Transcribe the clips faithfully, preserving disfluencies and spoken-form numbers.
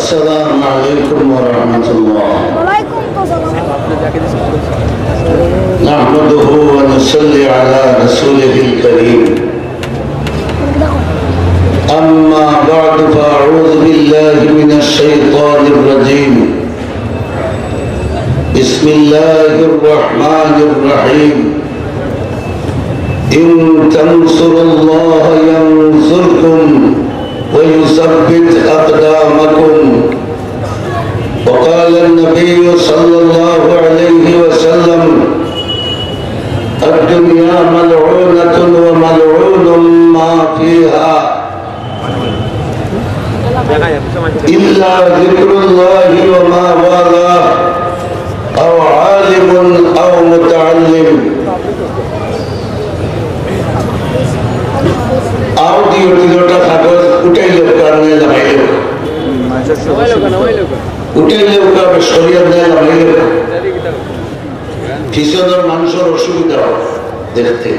السلام عليكم ورحمة الله. ওয়ালাইকুম আসসালাম। نحمده ونصلي على رسوله الكريم. أما بعد، فأعوذ بالله من الشيطان الرجيم. بسم الله الرحمن الرحيم. إن تنصروا الله ينصركم ويثبت أقدامكم. وقال النبي صلى الله عليه وسلم: الدنيا ملعونة وملعون ما فيها إلا ذكر الله وما والاه أو عالم أو متعلم. আও দিও তিনোটা কাগজ উঠাই লোক আর নাই লাগাই লোক। উঠাই লোক আর শরীয়ত নাই লাগাই লোক। পিছনের মানুষের অসুবিধা হয় দেখতে।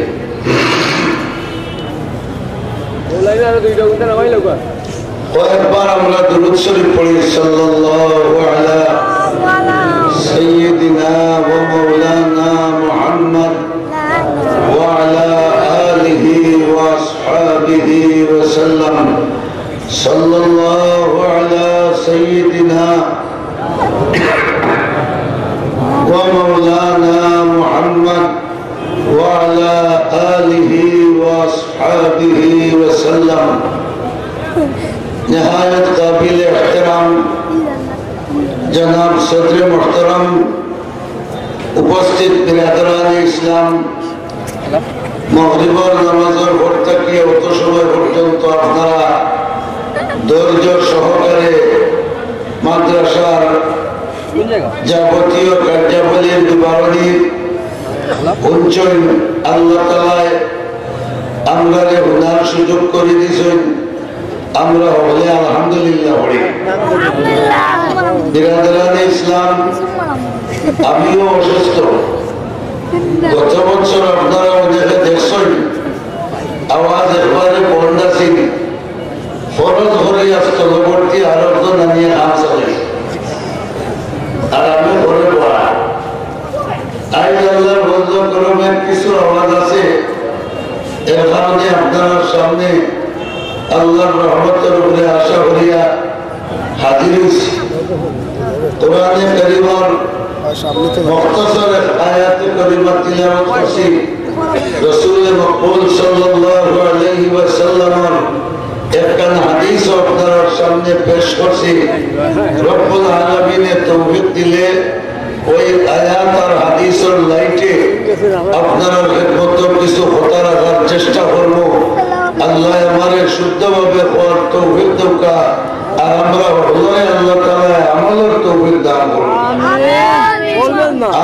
কয়েকবার আমরা দুরূদ শরীফ পড়ি, সাল্লাল্লাহু আলা সাইয়্যিদিনা ওয়া মাওলানা মুহাম্মদ ওয়া আলা আলিহি ওয়া আসহাবিহি ওয়া সাল্লাম। সাল্লাল্লাহু আলা সাইয়্যিদিনা ওয়া মাওলানা মুহাম্মদ ওয়া আলা আলিহি ওয়া আসহাবিহি ওয়া সাল্লাম। নেহায়েত কাবিল এহতেরাম জনাব সদরে মুহতারাম, উপস্থিত বিরাদরানে ইসলাম, মাগরিবর নামাজর পর থাকিয়া অত সময় পর্যন্ত আপনারা ধৈর্য সহকারে মাদ্রাসার যাবতীয় কার্যাবলীর বিবরণী হুনছইন। আল্লাহ তাআলায় আমরারে হুনার সুযোগ করি দিছইন। আমরা হকলে আলহামদুলিল্লাহ পড়ি। বিরাদরানে ইসলাম, আমিও অসুস্থ। গত বছর আপনারা অনেকে দেখছইন, আওয়াজ একবারে বন্ধ আছিল। ফরজ করি আজ তলবর্তী আরেকজন আনিয়া কাম চালাই। আর আমি ঘরে বড়া। আইজ আল্লাহর ফজল করমে কিছু আওয়াজ আছে, এর কারণে আপনারার সামনে আল্লাহর রহমতের উপরে আশা করিয়া হাজির হইছি। কোরআনে কারীমর মুখতাসর এক আয়াতে কারীমা তিলাওয়াত করছি। রাসূলে মকবুল সাল্লাল্লাহু আলাইহি ওয়াসাল্লামর একখান হাদিস আপনারার সামনে পেশ করছি। রব্বুল আলামিনে তৌফিক দিলে ওই আয়াত আর হাদিসর লাইটে আপনারার খেদমতো কিছু কথা রাখার চেষ্টা করব। আল্লাহ আমারে শুদ্ধভাবে কওয়ার তৌফিক দেউক্কা, আর আমরা হকলরে আল্লাহ তাআলা আমলর তৌফিক দান করুন।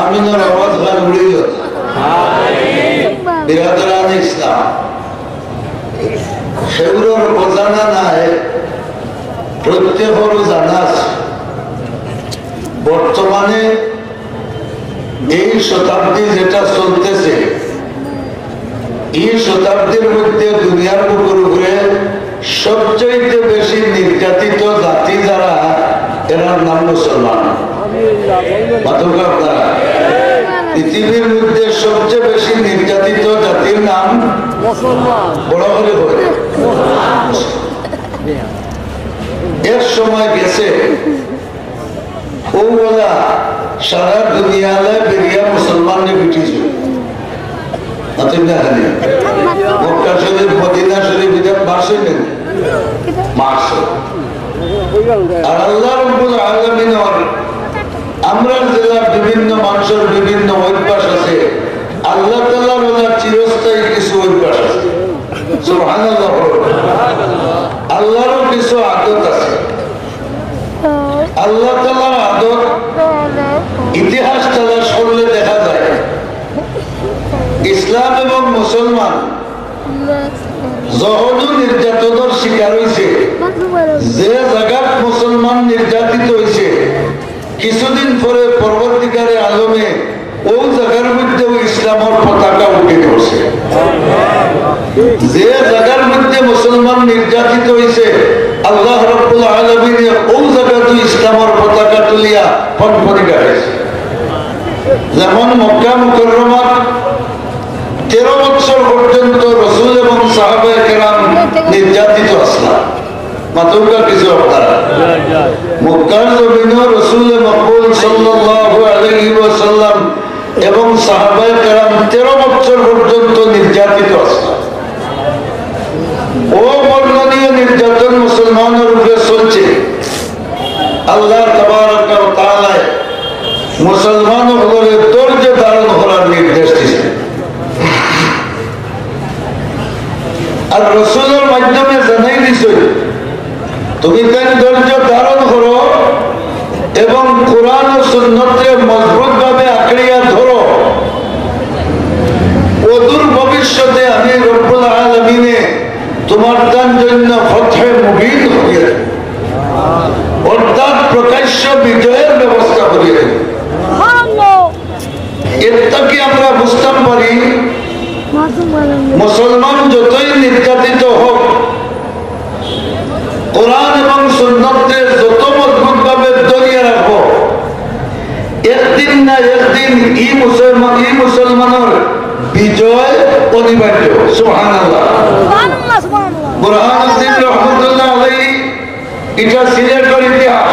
আমিনর আওয়াজ খান উড়ি গেল। বিরাদরানে ইসলাম, কেউরর অজানা নাই, প্রত্যেকরও জানা আছে। বর্তমানে এই শতাব্দী যেটা চলতেছে, এই শতাব্দীর মধ্যে দুনিয়ার বুকের উপরে সবচাইতে বেশি নির্যাতিত জাতি যারা, এরার নাম মুসলমান। মাতউক্কা আপনারা, পৃথিবীর মধ্যে সবচেয়ে বেশি নির্যাতিত জাতির নাম মুসলমান। বড় করি কইন। এক সময় গেছে, অউ ওলা সারা দুনিয়ালায় বেরিয়া মুসলমানরে পিটিছে। মাতইন না খালি। মক্কা শরীফ, মদিনা শরীফ, ইটা মারছে না? মারছে। আর আল্লাহ রাব্বুল আলামিনর আমরার জেলার বিভিন্ন মানুষর বিভিন্ন অভ্যাস আছে। আল্লাহ তাআলার ওলা চিরস্থায়ী কিছু অভ্যাস আছে। সুবহানাল্লাহ। আল্লাহরও কিছু আদত আছে। আল্লাহ তাআলার আদত ইতিহাস তালাশ করলে দেখা যায়, ইসলাম এবং মুসলমান যখন নির্যাতনের শিকার হইছে, যে জাগাত মুসলমান নির্যাতিত হইছে, কিছুদিন পরে পরবর্তীকালে আলমে অউ জাগার মধ্যেও ইসলামর পতাকা উঠে ধরছে। যে জাগার মধ্যে মুসলমান নির্যাতিত হইছে, আল্লাহ রাব্বুল আলামিনে অউ জাগাত ফনফনিকা খাইছে। যেমন মক্কা মুকাররমাত তেরো বছর পর্যন্ত রসুল এবং সাহাবায়ে কেরাম নির্যাতিত আছলা। মাতউক্কা কিছু আপনারা। মক্কার জমিনো রসুল মকবুল সাল্লাল্লাহু আলাইহি ওয়াসাল্লাম এবং সাহাবায়ে কেরাম তেরো বছর পর্যন্ত নির্যাতিত আছলা। অবর্ণনীয় নির্যাতন মুসলমানর উপরে চলছে। আল্লাহ তাবারাকা ওয়া তাআলায় মুসলমান অকলরে ধৈর্য ধারণ করার নির্দেশ দিছে। আর রসুলর মাধ্যমে জানাই দিছে, তুমি তাইন ধৈর্য ধারণ করো এবং কোরআন ও সুন্নতরে মজবুতভাবে আঁকড়িয়া ধরো। অদূর ভবিষ্যতে আমি রব্বুল আলামিনে তোমার তান জন্য ফতহে মুবিন করিয়া দেব, অর্থাৎ প্রকাশ্য বিজয়ের ব্যবস্থা করিয়া দেব। এর থাকি আমরা বুঝতাম পারি, মুসলমান যতই নির্যাতিত হোক, কোরআন এবং সুন্নতরে যত মজবুতভাবে ধরিয়া রাখবো, একদিন না একদিন ই মুসলমান, ই মুসলমানর বিজয় অনিবার্য। সুবহানাল্লাহ। সুবহানাল্লাহ, সুবহানাল্লাহ। বুরহানুদ্দিন রহমতুল্লাহ আলাইহি, ইটা সিলেটর ইতিহাস।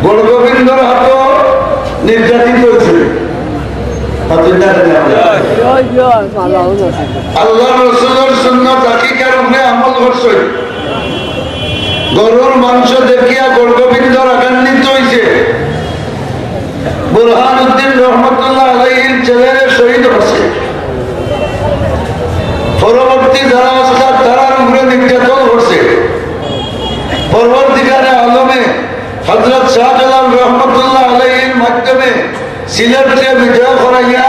গৌরগোবিন্দর হাতো নির্যাতিত হয়েছিল। আল্লাহ রসুলর সুন্নত আকিকার উপরে আমল করছে। গরুর মাংস দেখিয়া গৌরগোবিন্দ রাগান্বিত হইছে। বুরহানুদ্দিন রহমতুল্লাহ আলাইহির ছেলেরে শহীদ করছে। পরবর্তী যারা আসলা তারার উপরে নির্যাতন করছে। পরবর্তীকালে আলমে হযরত শাহজালাল রহমতুল্লাহ আলাইহির মাধ্যমে সিলেটরে বিজয় করাইয়া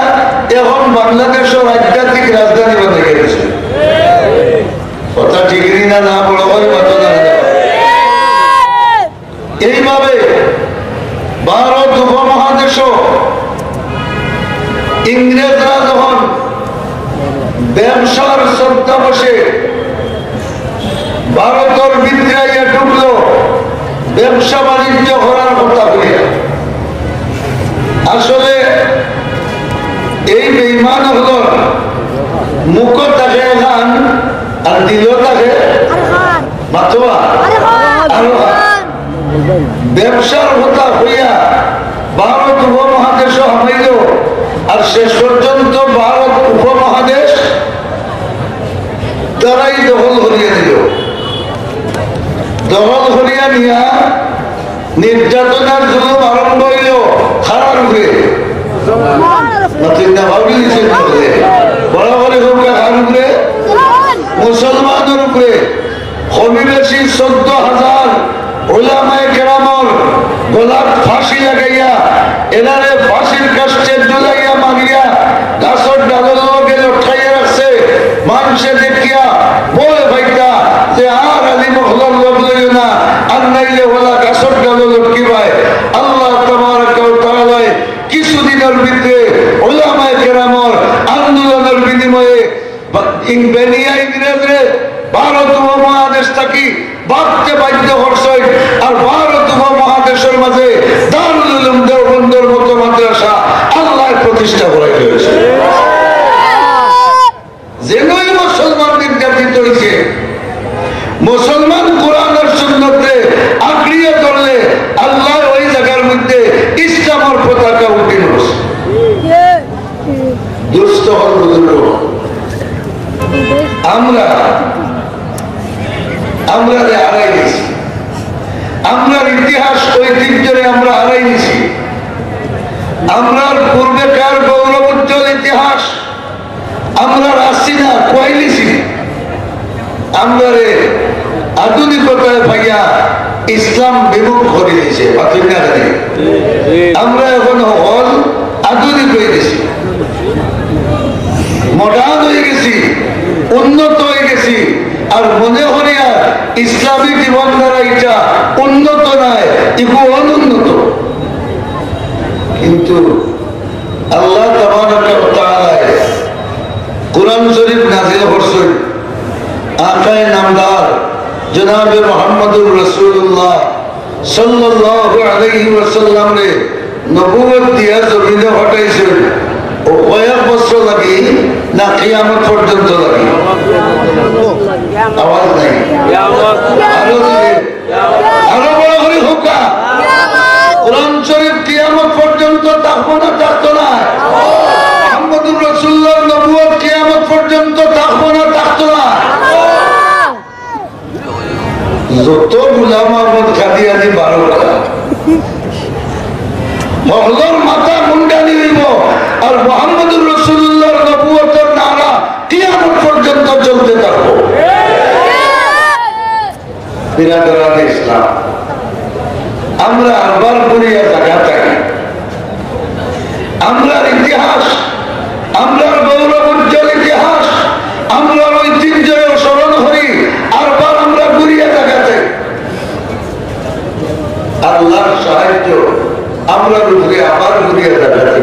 এখন বাংলাদেশর আধ্যাত্মিক রাজধানী বানাইয়া গেছে। কথা ঠিক নি না, না বড় করে মাথা না। এইভাবে ভারত উপমহাদেশও ইংরেজরা যখন ব্যবসার ছদ্মবেশে ভারতর ভিতরে আইয়া ঢুকলো, ব্যবসা বাণিজ্য করার কথা কইয়া, আসলে এই বেঈমান অকলর মুখো থাকে এখান আর দিলো থাকে মাতোয়া। আরো ব্যবসার কথা হইয়া ভারত উপমহাদেশও হামাইল, আর শেষ পর্যন্ত ভারত উপমহাদেশ তারাই দখল করিয়া নিল। দখল করিয়া নিয়া নির্যাতন আর জুলুম আরম্ভ হইল কারার উপরে। না, চিন্তা ভাবি নিষেধ করলে বড় করে হোক কার উপরে? মুসলমানর উপরে। কমে বেশি চোদ্দ হাজার উলামায়ে কেরামর গলাত ফাঁসি লাগাইয়া, এরারে ফাঁসির কাষ্ঠে ঝুলাইয়া মারিয়া, গাছর ডালর লগে লটকাইয়া রাখছে। মানষে দেখিয়া ভয় পাইতা যে আর আলিম অকলর লগ লইও না, আর নাইলে ওলা গাছর ডালো লটকিবায়। আল্লাহ তাবারাকা ওয়া তাআলায় কিছুদিনর ভিতরে উলামায়ে কেরামর আন্দোলনর বিনিময়ে বা-, ইং-, বেনিয়া ইংরেজরে ভারত উপমহাদেশ থাকি ভাগতে বাধ্য করছইন। আর ভারত উপমহাদেশর মাঝে দারুল উলুম দেওবন্দর মতো মাদ্রাসা আল্লায় প্রতিষ্ঠা করাই হয়েছে। যেনই মুসলমান নির্যাতিত হইছে, মুসলমান কোরআন আর সুন্নতরে আঁকড়িয়ে ধরলে আল্লায় ওই জাগার মধ্যে ইসলামর পতাকা উড্ডীন করছে। দুস্ত অকল বুজুর্গ, আমরা, আমরারে হারাই দিছি। আমরার ইতিহাস ঐতিহ্যরে আমরা হারাই দিছি। আমরার পূর্বেকার গৌরবোজ্জ্বল ইতিহাস আমরার আছি না, কইলিছি। আমরারে আধুনিকতায় পাইয়া ইসলাম বিমুখ করি দিছে, বাতিল না করে। আমরা এখন হল আধুনিক হয়ে গেছি, মডার্ন হয়ে গেছি, উন্নত হয়ে গেছি। আর মনে করি আর ইসলামী জীবনধারা এটা উন্নত নয়, এগু অনুন্নত। কিন্তু আল্লাহ তাবারাকা ওয়া তাআলায় কোরআন শরীফ নাজিল করছইন, আকায়ে নামদার জনাবে মুহাম্মদুর রাসূলুল্লাহ সাল্লাল্লাহু আলাইহি ওয়াসাল্লামরে নবুয়ত দিয়া জমিনো পাঠাইছইন, অউ কয়েক বছর লাগি না কিয়ামত পর্যন্ত লাগি? আওয়াজ নাই। আরো জোরে, আরো বড় করি কউক্কা। কোরআন শরীফ কিয়ামত পর্যন্ত থাকবো না থাকতো না? মুহাম্মদুর রাসূলুল্লাহর নবুয়ত কিয়ামত পর্যন্ত থাকবো না থাকতো না? যত গোলাম আহমদ কাদিয়ানি বারউক্কা, হকলর মাথা মুন্ডানি অইবো, আর মুহাম্মদুর রাসূলুল্লাহর নবুয়তর নারা কিয়ামত পর্যন্ত চলতে থাকবো। বিরাদরানে ইসলাম, আমরা আরবার ঘুরিয়া জাগাত আই। আমরার ইতিহাস, আমরার গৌরব উজ্জ্বল ইতিহাস, আমরার ঐতিহ্য স্মরণ করি, আরবার আমরা ঘুরিয়া জাগাত আই। আল্লাহর সাহায্য আমরার উপরে আবার ঘুরিয়া জাগাত আই।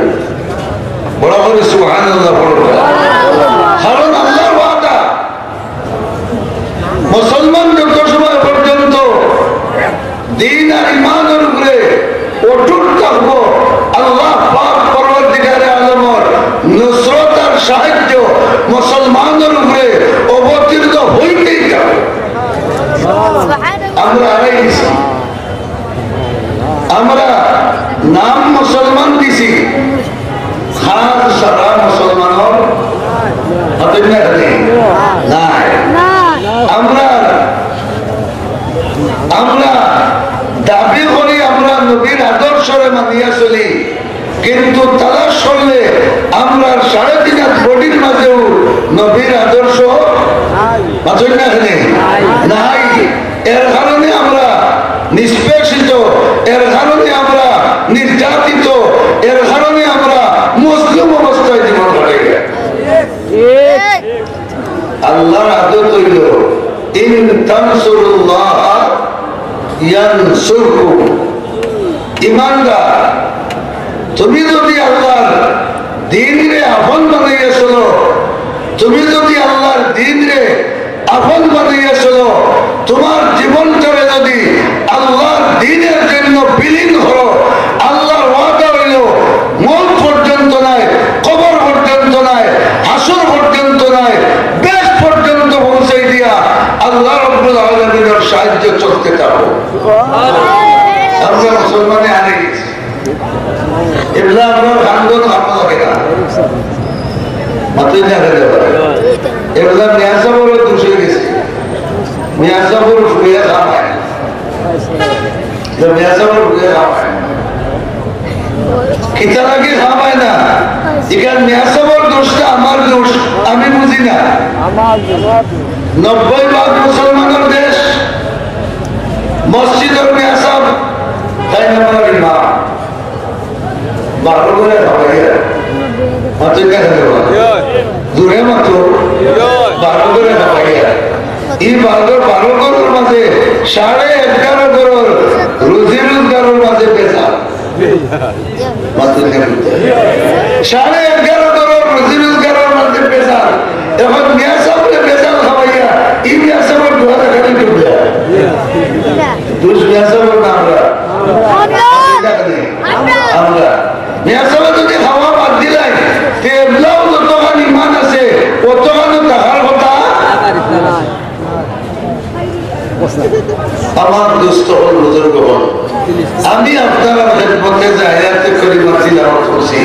বড় করি সুবহানাল্লাহ বলো। কারণ আল্লাহর ওয়াদা, মুসলমান যত সময় পর্যন্ত দ্বীন আর ঈমানর উপরে অটুট থাকবো, আল্লাহ পাক পরওয়ারদিগারে আলমর নুসরত আর সাহায্য মুসলমানর উপরে অবতীর্ণ হইতেই থাকবো। আমরা হারাই গেছি। আমরা নাম মুসলমান দিছি, খান সারা মুসলমানর হাতে না হাতে নাই। আমরা, আমরা দাবি করি আমরা নবীর আদর্শরে মানিয়া চলি, কিন্তু তালাশ করলে আমরার সাড়ে তিন হাত বডির মাঝেও নবীর আদর্শ মাতইন না কেনে? নাই। এর কারণে আমরা নিষ্পেষিত, এর কারণে আমরা নির্যাতিত, এর কারণে আমরা মজলুম অবস্থায় জীবন কাটাই। আল্লাহর আদত অইল, "ইন তানসুরুল্লাহ ইয়ানসুরকুম।" ইমানদার, তুমি যদি আল্লাহর দ্বীনরে আপন বানাইয়া চলো, তুমি যদি আল্লাহর দ্বীনরে আপন বানাইয়া চলো, তোমার জীবনটারে যদি আল্লাহর দ্বীনের জন্য বিলীন করো, আল্লাহর ওয়াদা অইল, মউত পর্যন্ত নায়, কবর পর্যন্ত নায়, হাশর পর্যন্ত নায়, বেহেশত পর্যন্ত পৌঁছাই দিয়া আল্লাহ রাব্বুল আলামিনের সাহায্য চলতে থাকো। আমরা মুসলমানে হারি গেছি। এবলা আমরার খান্দন খাওয়া লাগে না। মাতইন না কেনে? এবলা মিয়া সাবর দোষ অই গেছে। মিয়া সাবর ফুয়ে খাওয়ায়। তো মিয়া সাবর ফুয়ে খাওয়ায়। কিতা লাগি খাওয়ায় না? ইখান মিয়া সাবর দোষ না আমার দোষ, আমি বুঝি না। নব্বই ভাগ মুসলমানর দেশ, মসজিদর মিয়া সাব, তাইন আমরার ইমাম। বারো করে খাওয়াইয়া। মাতইন না কেনে? জোরে মাতো। বারো করে খাওয়াইয়া। ই বারো, বারো ঘরর মাঝে সাড়ে এগারো ঘরর রুজি রোজগারর মাঝে ভেজাল। মাতইন না কেনে? সাড়ে এগারো ঘরর রুজি রোজগারর মাঝে ভেজাল। এখন মিয়া সাবরে ভেজাল খাওয়াইয়া, ই মিয়া সাবর দোয়া দেখানি করবে। দোষ মিয়া সাবর না আমরার? আমরা। মিয়া সাবে যদি খাওয়া বাদ দিলাই, তে এবলাও যতখান ইমান আছে, অতখানও থাকার কথা। আমার দোস্ত অকল, বুজুর্গ অকল, আমি আপনারার খেদমতে যে আয়াতে করিমা তিলাওয়াত করছি,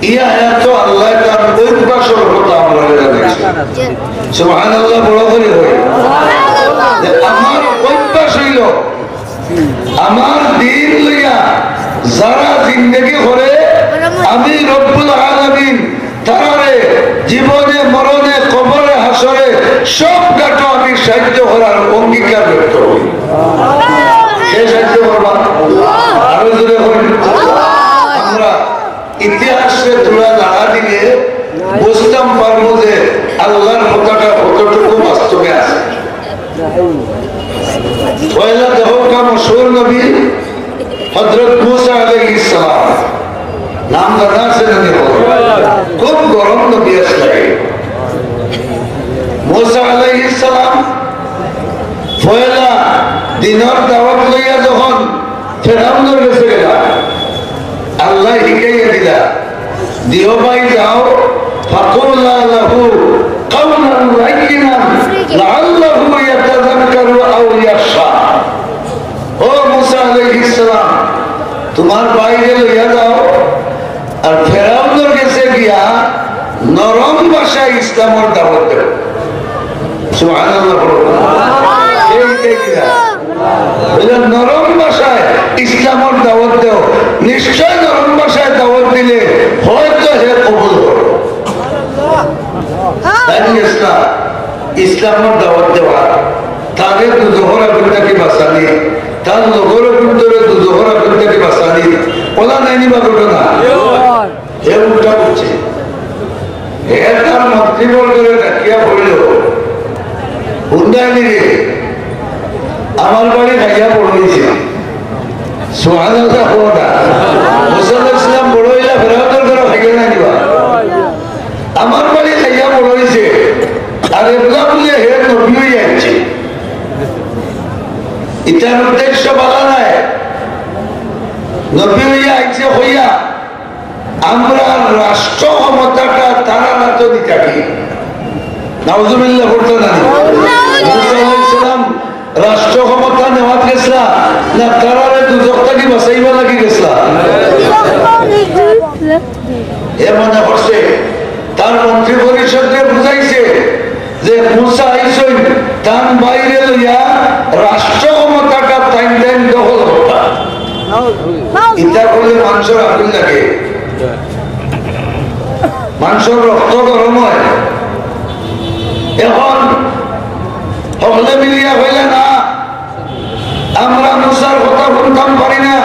ই আয়াত তো আল্লাহ তার অভ্যাসর কথা আমরারে জানাইছে। সুবহানাল্লাহ বড় করি কই। যে আমার অভ্যাস অইল, আমার দ্বীন লইয়া যারা জিন্দেগি করে, আমি রব্বুল আলামিন তারারে জীবনে, মরণে, কবরে, হাশরে সব ঘাটো আমি সাহায্য করার অঙ্গীকার ব্যক্ত করি। কে সাহায্য করবা? আরো জোরে কই। আমরা ইতিহাসরে থুড়া নাড়া দিলে বুঝতাম পারমু যে আল্লাহর কথাটা কতটুকু বাস্তবে আছে। পয়লা দেখউক্কা মশহুর নবী হযরত মুসা আলাইহিস সালাম। নাম জানা আছে না নি? খুব গরম নবী আছলা। মুসা আলাইহিস সালাম পয়লা দ্বীনর দাওয়াত লইয়া যখন ফেরাউনর গেছে গেলা, আল্লায় হিকাইয়া দিলা, দিও ভাই যাও, ফাকুলা লাহু কাওলান লাইয়িনান লাআল্লাহু ইয়াতাযাক্কারু আও ইয়াখশা। ও মুসা আলাইহিস সালাম, তুমার ভাইরে লইয়া যাও, আর ফেরাউনর গেছে গিয়া নরম ভাষায় ইসলামর দাওয়াত দেও। সুবহানাল্লাহ পড়ো। এই, এই কিনা? বলে, নরম ভাষায় ইসলামর দাওয়াত দেও। নিশ্চয় নরম ভাষায় দাওয়াত দিলে হয়তো হে কবুল করবো। তাই ইসলাম, ইসলামর দাওয়াত দেওয়া, তারে দুজখর আগুন থাকি বাঁচানি, তার লগর অগুরে দুজখর আগুন থাকি বাঁচানি, অলা নায়নি বা ঘটনা? হে উল্টা করছে। হে তার মন্ত্রীবর্গরে ডাকিয়া বলল, "হুনরায়নি রে, আমার বাড়ি খাইয়া বড় অইছে।" সুবহানাল্লাহ কও না। মুসা আলাইহিস সালাম বড় অইলা ফেরাউনর ঘরো খাইয়া নায়নি বা? আমার বাড়ি খাইয়া বড় অইছে। আর এবলা বুলে হে নবী অইয়া আইছে। ইটার উদ্দেশ্য ভালা নায়। নবী অইয়া আইছে কইয়া আমরা রাষ্ট্র ক্ষমতাটা তারার আতো দিতাম। নাউজুবিল্লাহ পড়তা নানি? মুসা আলাইহিস সালাম রাষ্ট্র ক্ষমতা নেওয়াত গেছলা, না তারারে দুজখ থাকি বাঁচাইবার লাগি গেছলা? হে মনে করছে, তার মন্ত্রী পরিষদরে বুঝাইছে যে মুসা আইছইন, তান ভাইরে লইয়া রাষ্ট্র ক্ষমতাটা তাইন তাইন দখল করতা। ইতা করলে মানষর আগুন লাগে, মানষর রক্ত গরম অয়। এখন হকলে মিলিয়া কইলা, "না, আমরা মুসার কথা হুনতাম পারি না,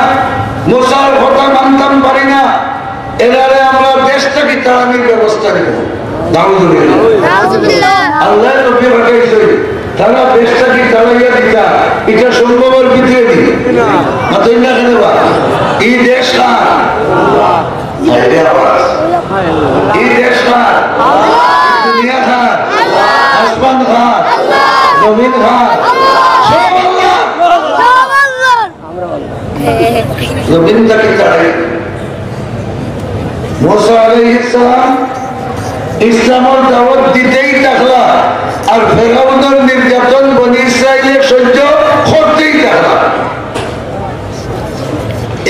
মুসার কথা মানতাম পারি না, এরারে আমরা দেশ থাকি তাড়ানির ব্যবস্থা নিব।" নাউজুবিল্লাহ। নাউজুবিল্লাহ। আল্লায় নবী পাঠাইছইন, তারা দেশ থাকি তাড়াইয়া দিতা, ইটা সম্ভবর ভিতরে নি? মাতইন না কেনে বা? ই দেশ কার? হায়রে আওয়াজ। ই দেশ কার? দুনিয়া কার? আসমান কার? জমিন কার? সব আল্লাহ। জমিন থাকি তাড়াই। মুসা আলাইহিস সালাম ইসলামর দাওয়াত দিতেই থাকলা, আর ফেরাউনর নির্যাতন বনি ইসরাইলে সহ্য করতেই থাকলা।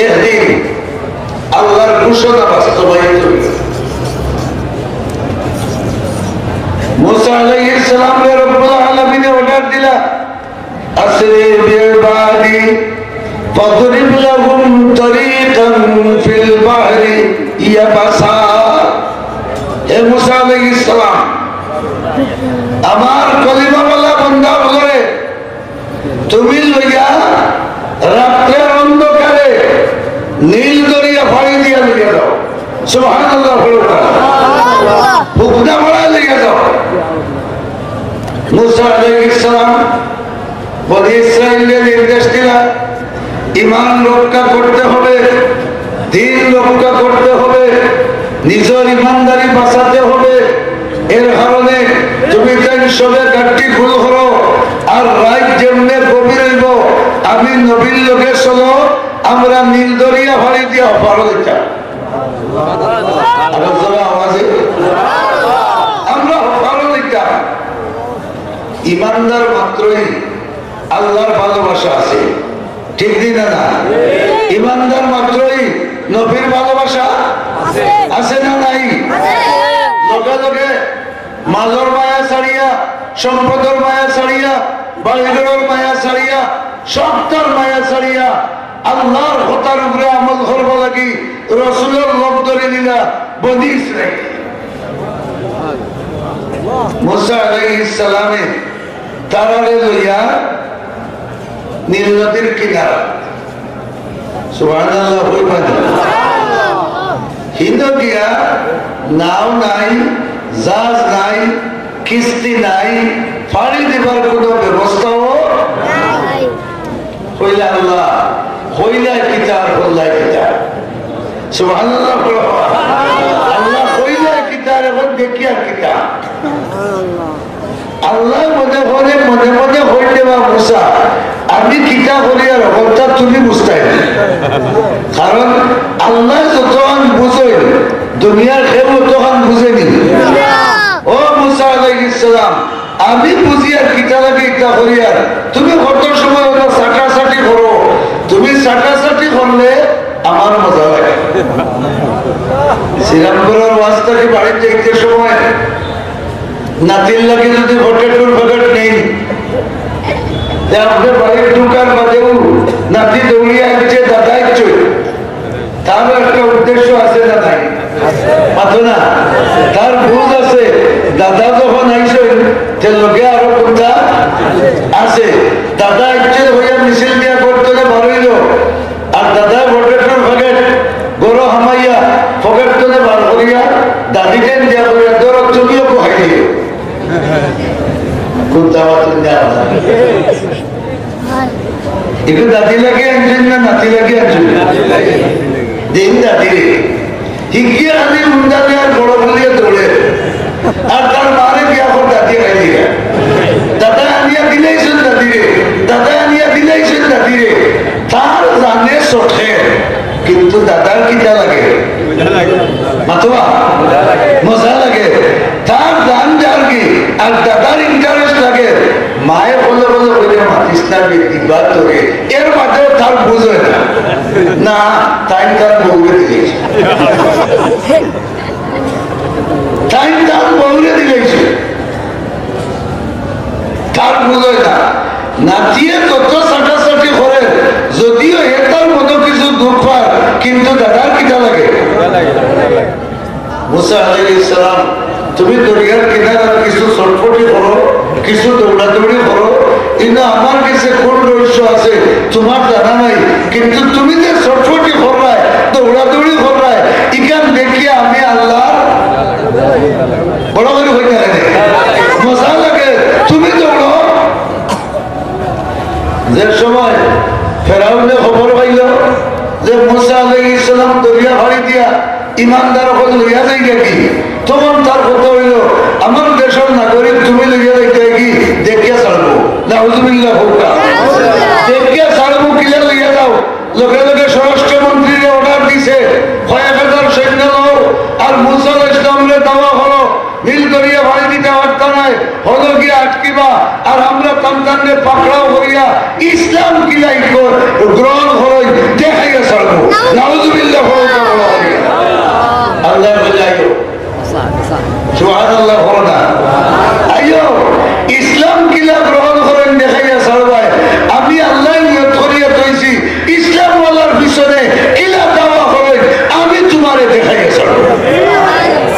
একদিন আল্লাহর ঘোষণা বাস্তবায়িত হইল। মুসা আলাইহিস সালামরে রব্বুল আলামিনে অর্ডার দিলা, "আসরি বিইবাদি ফাদরিব লাহুম তারিকান ফিল বাহরি ইয়াবাসা।" হে মুসা আলাইহিস সালাম, আমার কলিমাওয়ালা বান্দা অকলরে তুমি লইয়া রাত্রের অন্ধকারে নীল দরিয়া ফাড়ি দিয়া লইয়া যাও। সুবহানাল্লাহ পড়ো না। হুকনা ফাড়া লইয়া যাও। মুসা আলাইহিস সালাম বনি ইসরাইলরে নির্দেশ দিলা, ইমান রক্ষা করতে হবে, দিন রক্ষা করতে হবে, নিজর ইমানদারি বাঁচাতে হবে। এর কারণে তুমি তাইন সবে গাট্টি খুল করো, আর রাইত যেমনে গভীর অইবো, আমি নবীর লগে চলো, আমরা নীল দরিয়া ফাড়ি দিয়া অপারো যাইতাম। আরো জোরে আওয়াজে, আমরা অপারো যাইতাম। ইমানদার মাত্রই আল্লাহর ভালোবাসা আছে, ঠিক নি না? না, ইমানদার মাত্রই নবীর ভালোবাসা আছে না নাই? লগে লগে মালর মায়া ছাড়িয়া, সম্পদর মায়া ছাড়িয়া, বাড়িঘরর মায়া ছাড়িয়া, সবতার মায়া ছাড়িয়া আল্লাহর কথার উপরে আমল করবার লাগি রসুলর লগ ধরি নিলা বনি ইসরাইল। মুসা আলাইহিস সালামে তারারে লইয়া নীল নদীর কিনারা। সুবহানাল্লাহ, কইবা না? হিনো গিয়া নাও নাই, জাহাজ নাই, কিস্তি নাই, ফাড়ি দিবার কোনো ব্যবস্থাও নাই। কইলা আল্লাহ, কইলা কিতা আর করলা কিতা? সুবহানাল্লাহ পড়ো। আল্লাহ কইলা কিতা আর এখন দেখিয়ার কিতা? আল্লাহ মনে মনে, মনে মনে কইলা, "মুসা, আমি কিতা করি আর হকলতা তুমি বুঝতায় না। কারণ আল্লায় যতখান বুঝইন, দুনিয়ার কেউ অতখান বুঝে নি। ও মুসা আলাইহিস সালাম, আমি বুঝিয়ার কিতা লাগি ইতা করিয়ার, তুমি কত সময় অলা চাটাচাটি করো, তুমি চাটাচাটি করলে আমার মজা লাগে। শ্রীরামপুরর ওয়াজ থাকি বাড়িত যাইতে সময় নাতির লাগি যদি পটেটোর প্যাকেট নেইন, তে আপনে বাড়িত ঢুকার বাদেউ নাতি দৌড়িয়া আইছে, দাদা আইছে। তারও একটা উদ্দেশ্য আছে না নাই? মাতো না? তার বুঝ আছে, দাদা যখন আইছইন, তে লগে আরো কুন্তা আছে। দাদা আইছে কইয়া মিছিল দিয়া ঘর তনে বারইলো, আর দাদায় পটেটোর প্যাকেট ঘরো হামাইয়া পকেট তনে বার করিয়া দাদিরে দিয়া কইয়া, "ধরো, তুমিও খাই দিও।" কুন্তা মাতো না? ইগু দাদি লাগি আনছইন না নাতি লাগি আনছইন? দিন দাদিরে। হিগিয়ে খালি উন্দানে আর বড় বলিয়া দৌড়ে। আর তার মারে বিয়া কর দাদি খাই দিলা। দাদা আনিয়া দিলাইছইন দাদিরে। দাদা আনিয়া দিলাইছইন দাদিরে। তার জানে চটে। কিন্তু দাদার কিতা লাগে? মাতবা? মজা লাগে। তার জান যার কি? আর দাদার interest লাগে। মায়ে বলে বলে বলে মাতিস না রে, দিবা তোরে। এর বাদেও তার বুঝ অয় না। না, তাইন তার বউরে দিলাইছে। তাইন তার বউরে দিলাইছে। তার বুঝ অয় না। নাতিয়ে যত চাটাচাটি করে, যদিও হে তার মনো কিছু দুখ পার, কিন্তু দাদার কিতা লাগে? মুসা আলাইহিস সালাম, তুমি দরিয়ার কিনারাত কিছু ছটফটি করো, কিছু দৌড়াদৌড়ি করো, কিন্তু আমার গেছে কুন রহস্য আছে তুমার জানা নাই, কিন্তু তুমি যে ছটফটি কররায়, দৌড়াদৌড়ি কররায়, ইখান দেখিয়া আমি আল্লাহ বড় করি কইতা লাগে, মজা লাগে, তুমি দৌড়ো। যে সময় ফেরাউনে খবর পাইল যে মুসা আলাইহিস সালাম দরিয়া ফাড়ি দিয়া ইমানদার অকল লইয়া যাইগি, তখন তার কথা অইল, "আমার দেশর নাগরিক তুমি লইয়া যাইতায় গি, দেখিয়া ছাড়মু।" নাউজুবিল্লাহ কউক্কা। দেখিয়া ছাড়মু, কিলা লইয়া যাও। লগে লগে স্বরাষ্ট্রমন্ত্রীরে order দিছে, "কয়েক হাজার সৈন্য লও, আর মুসা আলাইহিস সালামরে দাওয়া করো।" নীল দরিয়া ফাড়ি দিতা পারতা নায়, হনো গিয়া আটকিবা, আর আমরা তান তানরে পাকড়াও করিয়া ইসলাম কিলা ইকর গ্রহণ করইন দেখাইয়া ছাড়মু। নাউজুবিল্লাহ, বড় বড় করিয়া। আল্লাহ বলে, "আইও।" সুবহানাল্লাহ, বড় না? "আইও, ইসলাম কিলা গ্রহণ করইন দেখাইয়া ছাড়বায়।" আমি আল্লাহ নিয়ত করিয়া থইছি, ইসলামওয়ালার পিছনে কিলা দাওয়া করইন, আমি তুমারে দেখাইয়া ছাড়মু।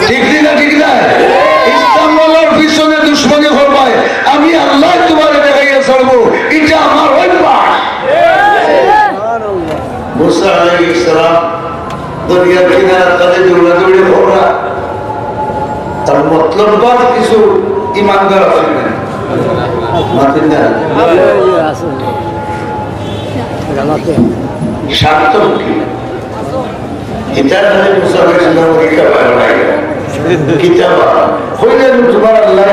ঠিক নি না, ঠিক না? ইসলামওয়ালার পিছনে দুশমনি করবায়, আমি আল্লাহ তুমারে দেখাইয়া ছাড়মু। ইটা আমার অভ্যাস। মুসা আলাইহিস সালাম দরিয়ার কিনারা তানে দৌড়াদৌড়ি কররা। তার মতলব বাদ কিছু ইমানদার আছে না? মাতিন না। স্বার্থ কি? ইতার মানে মুসা আলাইহিস সালাম কিতাব বানাই। কিতাব। কইলেন, "তুমার আল্লাহ,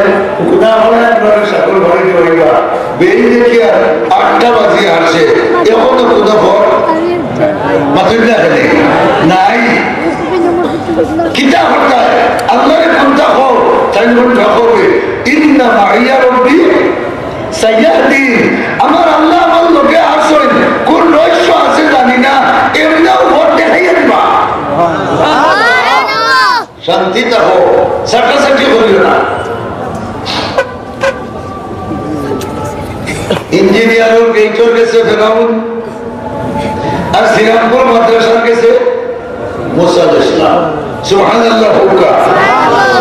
না হয় আপনারা সাগর পাড়ি দিবা।" বেইন দেখিয়া আটটা বাজি আসে, এখনো কুনু খবর? মাতিন না কেনে? নাই। কিতা করতা? আল্লাহরে কুনটা কও, তাইন কুনটা করবে। ইন্না মাইয়া রব্বি সাইয়াহদিন। আমার আল্লাহ আমার লগে আছইন, কুন রহস্য আছে জানি না, এমনেউ পথ দেখাইয়া দিবা। শান্তি থাকো, ছাটাছাটি করিও না। ইঞ্জিনিয়ারর গেইটর গেছে ফেরাউন, আর শ্রীরামপুর মাদ্রাসার গেছে মুসা আলাইহিস সালাম। সুবহানাল্লাহ কউক্কা।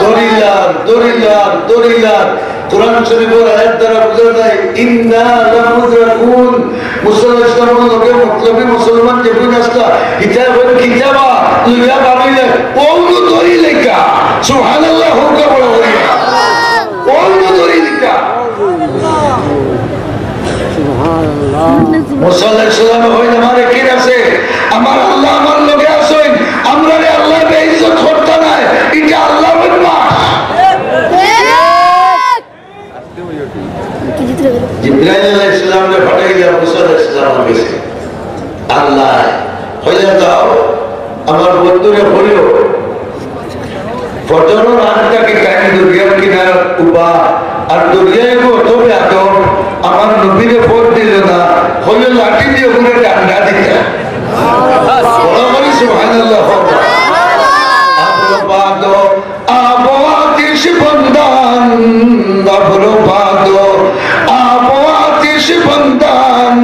দৌড়িলার, দৌড়িলার, দৌড়িলার। কোরআন শরীফর আয়াত দ্বারা বুঝা যায়, "ইন্না লামুদরাকুন।" মুসা আলাইহিস সালামর লগে মতলবি মুসলমান যেগুন আছলা, ইতা এখন কিতাবা লইয়া বারইলে, অউনু দৌড়িলাইতা। সুবহানাল্লাহ কউক্কা বড় করিয়া। অউনু দৌড়িলাইতা। মুসা আলাইহিস সালামে কইন, "আমার ইয়াকিন আছে, আমার আল্লাহ আমার লগে আছইন, আমরারে আল্লায় বেইজ্জত করতা নায়, ইটা আল্লাহর অভ্যাস।" জিব্রাইল আলাইহিস সালামরে পাঠাইলা মুসা আলাইহিস সালামর গেছে। যাও, আমার বন্ধুরে বলিও, ফজরর আগ থাকি তাইন দরিয়ার কিনার উবা, আর দরিয়ায় গো তবে আদম, আমার নবীরে পথ দিল না, হইল লাঠি দিয়া ঘুরে ডান্ডা দিতা। বড় করি সুবহানাল্লাহ। আবরো বাদো, আবো আতিশ বন্দান, আবরো বাদো, আবো আতিশ বন্দান,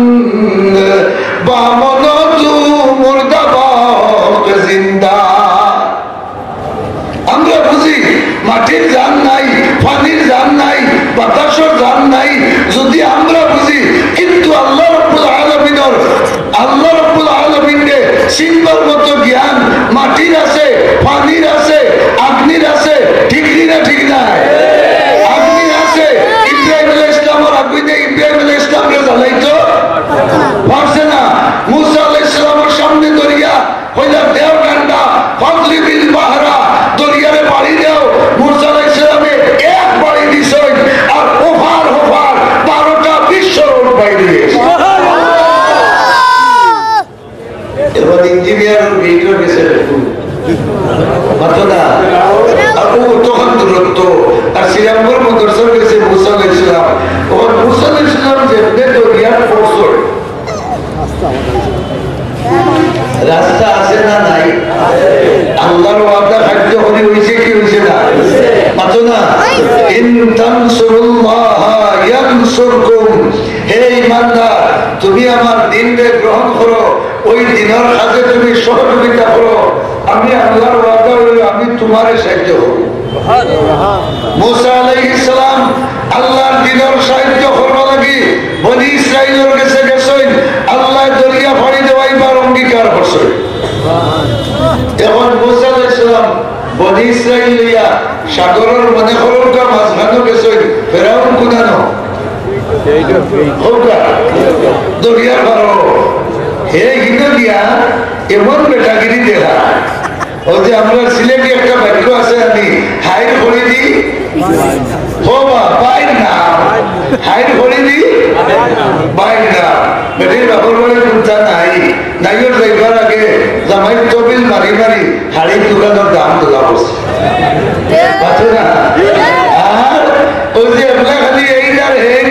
বামন তু মুর্দা বাহক জিন্দা। আমরা বুঝি মাটির জান নাই, পানির জান নাই, বাতাসর জান নাই। যদি আমরা বুঝি, কিন্তু আল্লাহ রাব্বুল আলামিনর, আল্লাহ রাব্বুল আলামিনরে চিনবার মতো জ্ঞান মাটির আছে, পানির আছে, আগ্নির আছে, ঠিক নি না? ঠিক না? আগ্নি আছে, ইব্রাহিম আলাইহিস সালামর আগুনে ইব্রাহিম আলাইহিস সালামরে জ্বালাইতো পারছে না। মুসা আলাইহিস সালামর সামনে দরিয়া, কইলা, "দেও ডান্ডা, ফাদরিবিল বাহরা, দরিয়ারে বাড়ি দেও।" মুসা আলাইহিস সালামে এক বাড়ি দিছইন, আর ওফার ওফার বারোটা বিশ্ব রোড বাইরে গেছে। এবার ইঞ্জিনিয়ার ভিতরে গেছে, মাতো না। আর ও তখন দূরত্ব, আর শ্রীরামপুর মাদ্রাসার গেছে মুসা আলাইহিস সালাম। ওর মুসা আলাইহিস সালাম যেমনে দরিয়ার পড়ছইন, রাস্তা আছে না নাই? আল্লাহর ওয়াদা কার্যকরী হইছে কি হইছে না? মাতো না। ইন তানসুরুল্লাহা ইয়ানসুরকুম। হে ইমানদার, তুমি আমার দ্বীনরে গ্রহণ করো, ওই দ্বীনর কাজে তুমি সহযোগিতা করো, আমি আল্লাহর ওয়াদা হইল আমি তোমারে সাহায্য করব। মুসা আলাইহিস সালাম আল্লাহর দ্বীনর সাহায্য করবার লাগি বনি ইসরাইলর গেছে গেছইন, আল্লাহ দরিয়া পাড়ি দেওয়াইবার অঙ্গীকার করছইন। এখন মুসা আলাইহিস সালাম বনি ইসরাইল লইয়া সাগরর মনে করুকা মাঝখানো গেছইন, ফেরাউন কুনানো? হউকা, দরিয়ার পারো। হে হিনো গিয়া এমন বেটাগিরি দেখা। ওই যে আমরা সিলেটি একটা বাক্য আছে, আমি হাইর করি দি, হো বা, বাইর না। হাইর করি দি, বাইর না। বেটির বাপর বাড়ি কুন্তা নাই, নাইও যাইবার আগে জামাই তবিল মারি মারি হাড়ির দোকানর দাম তোলা পড়ছে। মাতো না? আর ওই যে আমরা খালি এইটার হেন,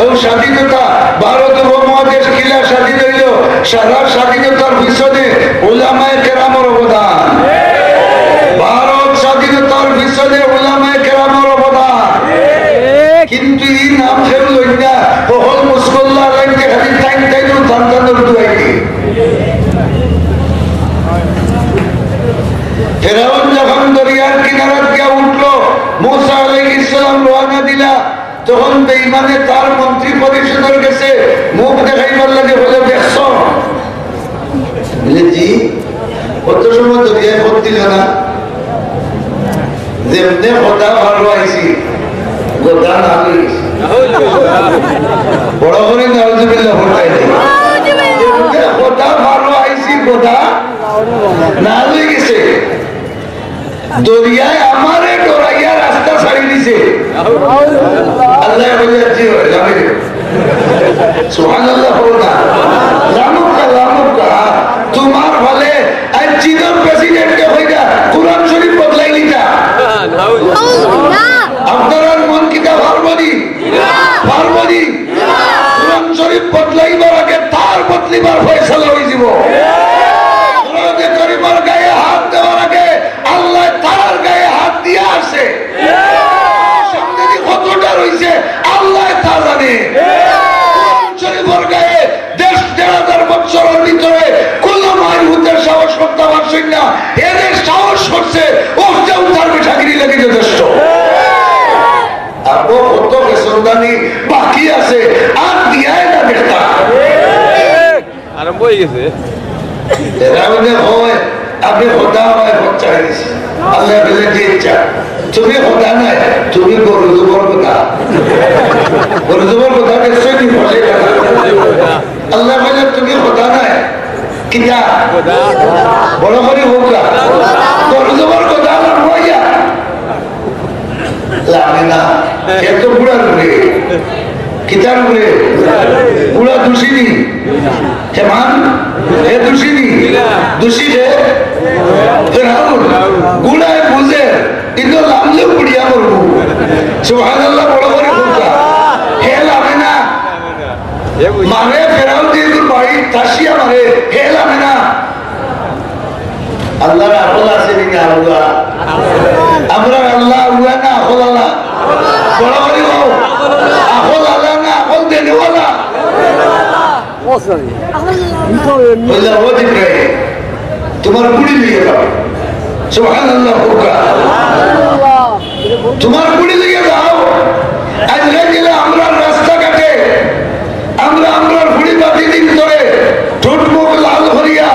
ও স্বাধীনতা, ভারত উপমহাদেশ কিলা স্বাধীন হইল, সারা স্বাধীনতার পিছনে উলামায়ে কেরামর অবদান। ভারত স্বাধীনতার পিছনে উলামায়ে কেরামর অবদান। কিন্তু এই নাম কেউ লইন না, হকল মুসল্লা লাইনকে খালি টাইম টাইম টান টান দুয়াই। ফেরাউন যখন দরিয়ার কিনারাত গিয়া উঠলো, মুসা আলাইহিস সালাম রওয়ানা দিলা, তখন বেঈমানে তার মন্ত্রী পরিষদর গেছে মুখ দেখাইবার লাগি বলে, "দেখছো?" বলে, "জি।" কত সময় দরিয়ায় পথ দিল না, যেমনে কথা ভালো আইছি, কথা না লইছি। বড় করে নাউজুবিল্লাহ পড়তাই নেই। যেমনে কথা ভালো আইছি, কথা না লই গেছে। দরিয়ায় আমারে ডরাইয়া রাস্তা ছাড়ি দিছে। আল্লাহ বলে, "জি হয়, আমি সুবহানাল্লাহ বলো না।" লামুকা, লামুকা, তোমার ফলে আজ চীনের প্রেসিডেন্টে হইয়া কোরআন শরীফ বদলাই নিতা। আপনারার মন কিতা পারবনি? পারবনি? কোরআন শরীফ বদলাইবার আগে তার বদলিবার ফয়সালা হয়ে যাব। কোরআনে করিমর গায়ে হাত দেওয়ার আগে আল্লাহ তার গায়ে হাত দিয়া আছে। সামনে যে কতটা রইছে, আল্লাহ তা জানে। কোরআন শরীফর গায়ে দেশ দেড় হাজার বছরের ভিতরে কোনো মায়ের হুতের সাহস করতে পারছেন না। এদের সাহস করছে, ওর যে উদ্ধার বেঠাগিরি লাগে যথেষ্ট। আর ও কত বেসন্ধানি বাকি আছে, আর দিয়ায় না বেটা। আরম্ভ হয়ে গেছে। এরা মানে হয়, "আপনি খোদা আমায় ভোট চাই দিছি।" আল্লাহ বলে, "যে ইচ্ছা, তুমি খোদা নাই, তুমি গরু জবর খোদা।" গরু জবর খোদা দেখছো কি? বসে খোদা। আল্লাহ বলে, "তুমি খোদা নাই।" কিতা? বড় করে হোক না। গরু জবর খোদা আমার হইয়া। লাগে না। এ তো বুড়ার উপরে। কিতার উপরে? বুড়া দুষিনি। হে মান? এ তো দোষী নি? দোষী কে? ফেরাউন। গুড়ায় বুঝে, ইতো লামলেও পুড়িয়া মরবো। সুবহানাল্লাহ, বড় করি কউক্কা। হে লামে না। মারে ফেরাউন যে তোর বাড়ি তাসিয়া মারে, হে লামে না। আল্লাহর আকল আছে নি না আল্লাহ? আমরার আল্লাহ আল্লাহ না আকল আলা? বড় করি কও। আকল আলা না আকল দেনেওয়ালা? কইলা, "ও জিব্রাইল, তুমার গুড়ি লইয়া যাও।" সুবহানাল্লাহ কউক্কা। "তুমার গুড়ি লইয়া যাও।" আইজকাইল গেলে আমরার রাস্তাঘাটে আমরা আমরার ফুড়ি বাতি দিন ধরে ঠোঁট মুখ লাল করিয়া,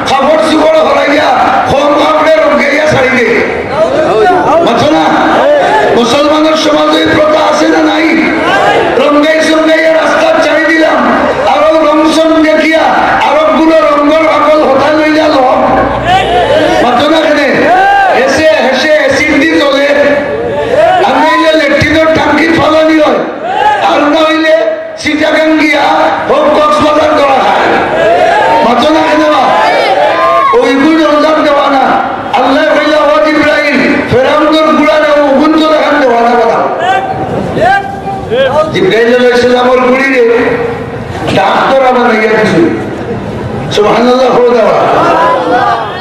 কাপড় চোপড় হরাইয়া, কম কাপড়ে রঙ্গাইয়া ছাড়ি দেই। মাতো না? মুসলমানর সমাজে এই প্রথা আছে না নাই? রঙ্গাই সঙ্গাইয়া রাস্তাত ছাড়ি দিলাম, আরো রং সং দেখিয়া, আরো গুলো রঙ্গর পাগল হতা লইলা লো। মাতো না কেনে? হেসে হেসে অ্যাসিড দি চলে। আর নাইলে লেট্রিনর টাঙ্কি ফালানি হয়, আর না হইলে চিটাগাং গিয়া হোক কক্সবাজার ধরা খায়। মাতো না কেনে বা? ওই গুণ অঞ্জাম দেওয়া না। আল্লাহ কইলা, "ও জিব্রাইল, ফেরাউনর গুড়ারে ও গুণ তো দেখান দেওয়া না কথা।" জিব্রাইল আলাইহিস সালামর গুড়িরে ডাক্তার বানাইয়া দিছইন। সুবহানাল্লাহ, কও দাও।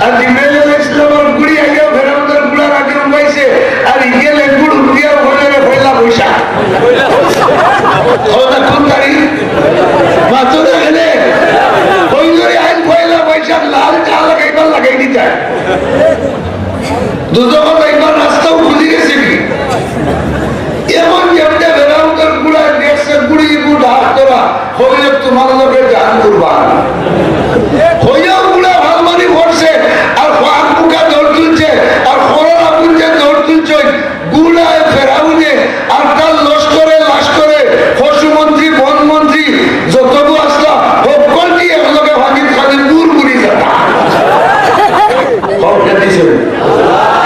আর জিব্রাইল আলাইহিস সালামর গুড়ি আইয়া ফেরাউনর গুড়ার আগে উবাইছে, আর ইগে লেঙ্গুর উঠিয়া বললে রে পয়লা বৈশাখ। কও না কোন তারিখ? মাতো না কেনে? কইল রে আইন পয়লা বৈশাখ, লাল চা লাগাইবার লাগাই দিতা। দুজখো যাইবার রাস্তাও খুলি গেছে কি? এমন যেমনে ফেরাউনর গুড়ায় দেখছে গুড়ি গু ডাক করা, কইল, "তুমার লগে জান কুরবান।" কইয়া গুড়া ভালমানি পড়ছে, আর ফাঁক বুকা দৌড় তুলছে, আর খরর আগুন যে দৌড় তুলছে, গুড়ায় ফেরাউনে আর তার লস্করে লাস্করে, পশুমন্ত্রী, বনমন্ত্রী, যতগু আসলা, হক্কলটি একলগে ভাগিত খালি গুড় গুড়ি যাতা। হক হে দিছইন।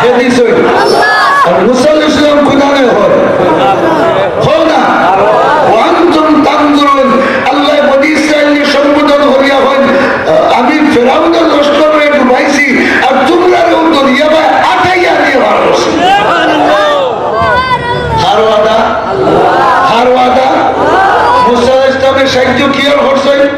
হে দিছইন। আর মুসা আলাইহিস সালাম কুনানে হয়? কও না। ওয়ান্তুম তানজুরুন। আল্লাহ বনি ইসরাইলরে সম্বোধন করিয়া কইন, "আমি ফেরাউনর লস্কররে ডুবাইছি, আর তুমরারেও দরিয়া বায় আটাইয়া দিয়া বার করছি।" কার ওয়াদা? কার ওয়াদা? মুসা আলাইহিস সালামে সাহায্য কিয়র করছইন?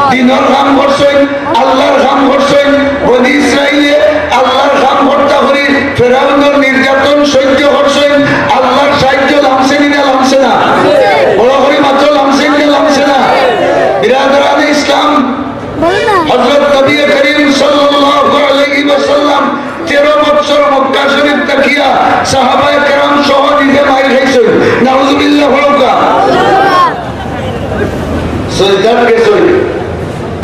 দ্বীনর কাম করছইন, আল্লাহর কাম করছইন। বনি ইসরাইলে আল্লাহর কাম করতা করি ফেরাউনর নির্যাতন সহ্য করছইন। আল্লাহর সাহায্য লামছে নি না লামছে না? বড় করি মাতো, লামছে নি না লামছে না? বিরাদরানে ইসলাম, হযরত নবী করিম সাল্লাল্লাহু আলাইহি ওয়াসাল্লাম তেরো বছর মক্কা শরীফ থাকিয়া সাহাবায়ে কেরাম সহ নিজে মাইর খাইছইন। নাউজুবিল্লাহ বলউক্কা। সজদাত গেছইন।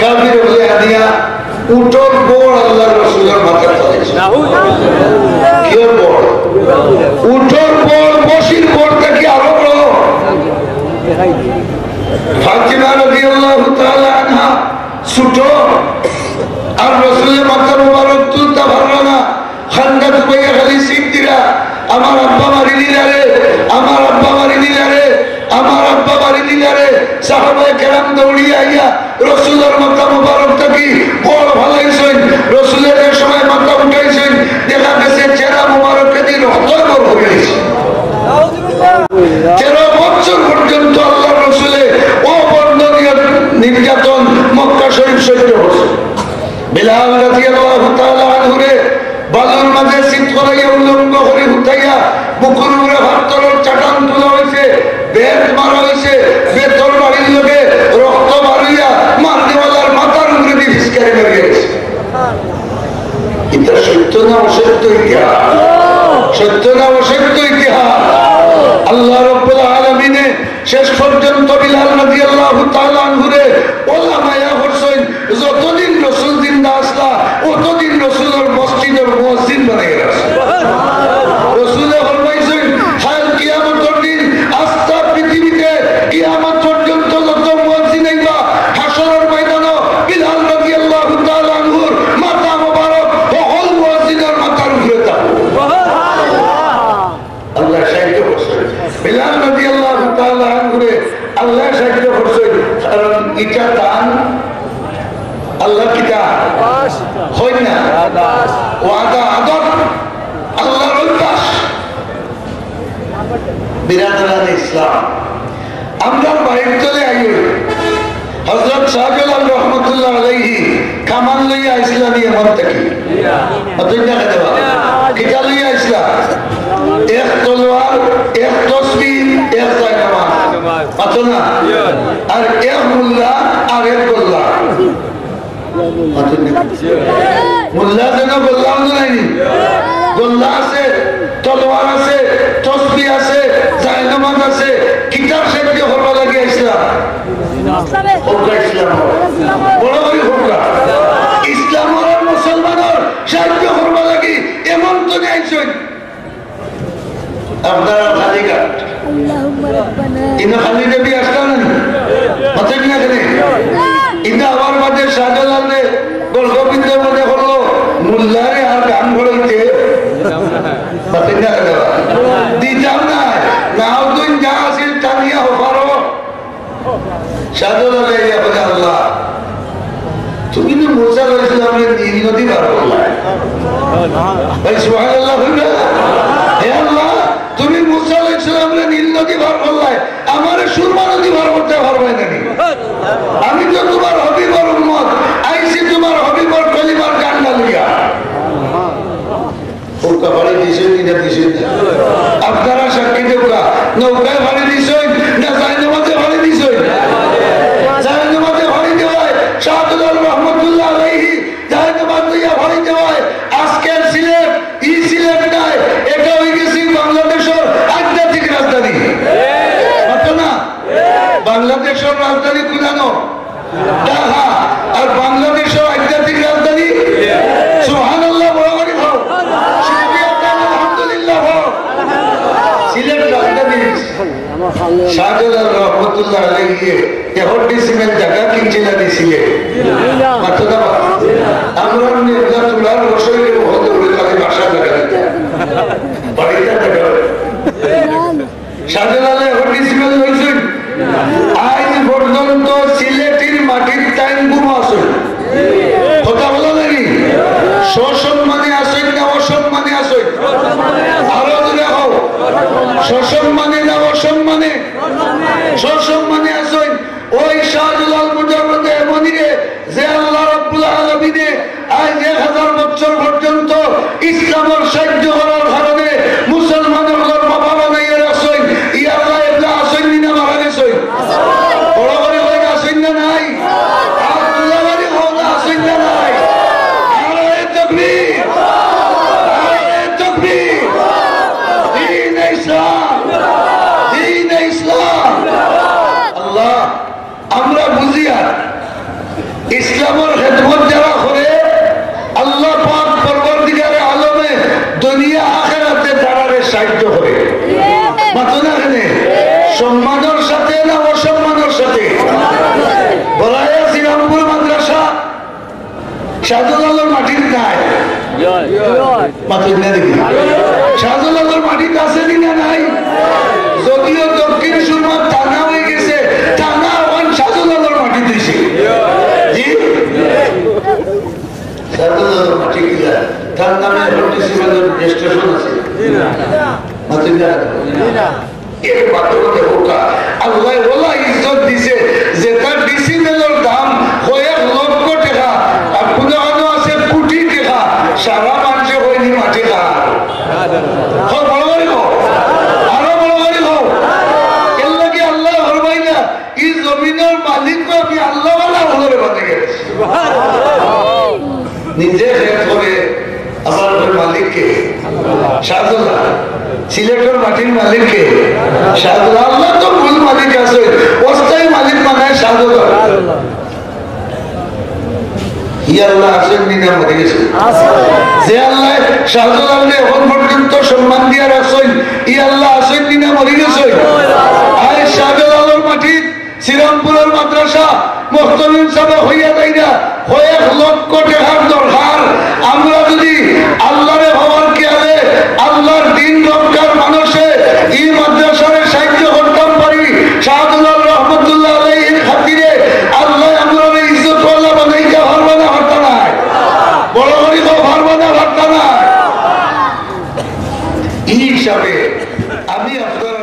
কাফির অকলে আনিয়া উটর বড় আল্লাহর রাসূলর মাথাত ফালাইছইন। কিয়র বড়? উটর বড়, বসির বড় থাকি আরো বড়। ফাতিমা রাদিয়াল্লাহু তাআলা আনহা ছোট, আর রসুলে মাথা মুবারক তুলতা পাররা না। কান্দাত বইয়া খালি চিৎ দিরা, "আমার আব্বা মারি নিলা রে, আমার আব্বা মারি নিলা রে, আমার আব্বা মারি নিলা রে।" সাহাবায়ে কেরাম দৌড়িয়া আইয়া রসুলর মাথা মুবারক থাকি বড় ফালাইছইন। রসুলে যে সময় মাথা উঠাইছইন, দেখা গেছে চেহারা মুবারকেদি রক্তয় বড় হয়ে গেছে। তেরো বছর পর্যন্ত আল্লাহর রসুলে অবর্ণনীয় নির্যাতন মক্কা শরীফ সহ্য করছে। বিলাল রাদিয়াল্লাহু তাআলা আনহুরে বালুর মাঝে চিৎ করাইয়া উলঙ্গ করি হুতাইয়া বুকুর উপরে পাথরর চাটান তোলা হইছে, বেত মারা হইছে, বেতর বাড়ির লগে রক্ত বারুইয়া মারনেওয়ালার মাথার উপরেদি ফিসকারি মারিয়া গেছে। ইটা সত্য না অসত্য ইতিহাস? সত্য না অসত্য ইতিহাস? আল্লাহ রাব্বুল আলামিনে শেষ পর্যন্ত বিলাল রাদিয়াল্লাহু তাআলা আনহুরে ওলা মায়া করছইন, যতদিন রসুল জিন্দা আসলা, অতদিন রসুলর মসজিদর মুয়াজ্জিন বানাইয়া রাখছইন। রসুলে ফরমাইছইন, কাল কিয়ামতর দিন আস্তা পৃথিবীতে কিয়ামত পর্যন্ত যত মুয়াজ্জিন আইবা, হাশরর ময়দানো বিলাল রাদিয়াল্লাহু তাআলা আনহুর মাথা মোবারক হকল মুয়াজ্জিনর মাথার উপরে থাকবো। আল্লাহ সাহায্য করছে। বিলাল রাদিয়াল্লাহু তাআলা আনহুরে আল্লাহ সাহায্য করছে, কারণ ইটা তান বিরাদরানে ইসলাম, আমরার বাড়ির তলে আইও। হযরত শাহজালাল রহমতুল্লাহ আলাইহি কামান লইয়া আইছলা নি ইয়ামন থাকি। মাতইন না কেনে বা? কিতা লইয়া আইছলা? এক তলোয়ার, এক তসবি, এক জায়নামাজ। মাতো না? আর এক মোল্লা, আর এক গোল্লা। মাতইন না। মোল্লা যেন গোল্লা অইলো নায়নি? গোল্লা আছে, তলোয়ার আছে, তসবি আছে, জায়নামাজ আছে। কিতার সাইয্য করবার লাগি আইছলা? কউক্কা ইসলাম। বড় করি কউক্কা। ইসলামর আর মুসলমানর সাইয্য করবার লাগি ইয়ামন তনে আইছইন। আপনারা খালি ঘাট। আল্লাহুম্মা রাব্বানা। ইনো খালি যাবি আসতা না? মাতইন না কেনে? ইনো আবার মাঝে শাহজালালরে গল্প বিদ্যা মনে করলো, মোল্লারে আর গান ঘড়াইতে। মাতইন না কেনে? দিতাম না। নাও তুই যা আছিল টানিয়া হফারো। শাহজালাল আইয়া কইলা, "আল্লাহ, তুমি তো মুসা আলাইহিস সালামরে নীল নদী পার করলায়।" ভাই, সুবহানাল্লাহ কইবা? "হে আল্লাহ, তুমি মুসা আলাইহিস সালামরে নীল নদী পার করলায়, আমারে সুরমা নদী পার করতে পারবায় না নি? আমি তো তুমার হাবিবর উম্মত, আইছি তুমার হাবিবর কলিমার কান্না লইয়া।" নৌকা ফাড়ি দিছইন নি না দিছইন না? আপনারা সাক্ষী দেউক্কা, নৌকায় ফাড়ি দিছইন না জায়নামাজে ফাড়ি দিছইন? জায়নামাজে ফাড়ি দেওয়ায় শাহজালাল রহমতুল্লাহ আলাইহি জায়নামাজ লইয়া ফাড়ি দেওয়ায় আজকের সিলেট, ই সিলেট নায়, ইটা অইগেছে বাংলাদেশর আধ্যাত্মিক রাজধানী। মাতো না? বাংলাদেশর রাজধানী কুনানো? ঢাকা। আর বাংলাদেশর আধ্যাত্মিক রাজধানী? সুবহানাল্লাহ, বড় করি কও। শুকরিয়া আদায়, আলহামদুলিল্লাহ কও। সিলেট রাজধানী। শাহজালাল রহমতুল্লাহ আলাইহি একষট্টি সিমেন্ট জাগা কিনছিলা নি সিলেট? মাতো না বা? আমরা এমনি একটা তুলার বসে হতে হতে খালি বাসা জাগা দিতে। বাড়িটা জাগা। শাহজালালে একষট্টি সিমেন্ট লইছইন। আইজ পর্যন্ত সিলেটির মাটির তাইন গুম আছইন। কথা বলা লাগি। সসম্মানে আছইন না অসম্মানে আছইন? আরো জোরে কও। সসম্মানে না অসম্মানে? সসম্মানে আছইন। ওই শাহজালাল মুজাররদে ইয়ামানিরে যে আল্লাহ রাব্বুল আলামিনে আইজ এক হাজার বছর পর্যন্ত ইসলামর সাইয্য করার কারণে মুসলমান অকলর বাবা বানাইয়া রাখছইন, ই আল্লাহ এবলা আছইন নি না মারা গেছইন? বড় করি কইন, আছইন না নাই? আর তুলাবাড়ি কও না, আছইন না নাই? নারায়ে তাকবীর! নারায়ে তাকবীর! দ্বীনে ইসলাম! দ্বীনে ইসলাম! আল্লাহ আমরা বুঝিয়া ইসলামর খেদমত যারা করে, আল্লাহ পাক পরওয়ারদিগারে আলমে দুনিয়া আখেরাতে তারারে সাহায্য করে। মাতো না কেনে? সম্মানর সাথে না অসম্মানর সাথে? বড়াইয়া শ্রীরামপুর মাদ্রাসা শাহজালালর মাটিত নাই। মাতইন না দেখি। শাহজালালর মাটিত আছে নি না নাই? যদিও দক্ষিণ সুরমা থানা অইগেছে, থানা অখন শাহজালালর মাটিত অইছে। জি? শাহজালালর মাটি কিলা? তার নামে এখন ডিসি বাজার রেজিস্ট্রেশন আছে। মাতইন না। এর মাধ্যমে দেখউক্কা, আল্লায় ওলা ইজ্জত দিছে, যেটা ডিসিমেলর দাম কয়েক লক্ষ টেকা, আর কুনু কুনু আছে কোটি টেকা, সারা মানষে কইনি মাটি কার। কও, বড় করি কও, আরো বড় করি কও। এর লাগি আল্লায় ফরমাইলা, ই জমিনর মালিক আমি আল্লাহ ওলা অকলরে বানাই গেছি। নিজে খেত করে, আবার ওর মালিক কে? শাহজালাল। সিলেটর মাটির মালিক কে? শাহজালাল। আল্লাহ তো মূল মালিক আছে, অস্থায়ী মালিক বানায় শাহজালাল। ই আল্লাহ আছইন নি না মরি গেছইন? যে আল্লায় শাহজালালরে এখন পর্যন্ত সম্মান দিয়া রাখছইন, ই আল্লাহ আছইন নি না মরি গেছইন? আরে শাহজালালর মাটিত শ্রীরামপুরর মাদ্রাসা মুহতামিম সাবে কইয়া যাইরা, কয়েক লক্ষ টেকার দরকার। আমরা যদি আল্লাহরে পাওয়ার খেয়ালে, আল্লাহর দ্বীন রক্ষার মানষে ই মাদ্রাসারে সাহায্য করতাম পারি, শাহজালাল রহমতুল্লাহ আলাইহির খাতিরে আল্লায় আমরারে ইজ্জতওয়ালা বানাইতা পারবা না পারতা নায়? বড় করি কও, পারবা না পারতা নায়? ই হিসাবে আমি আপনারা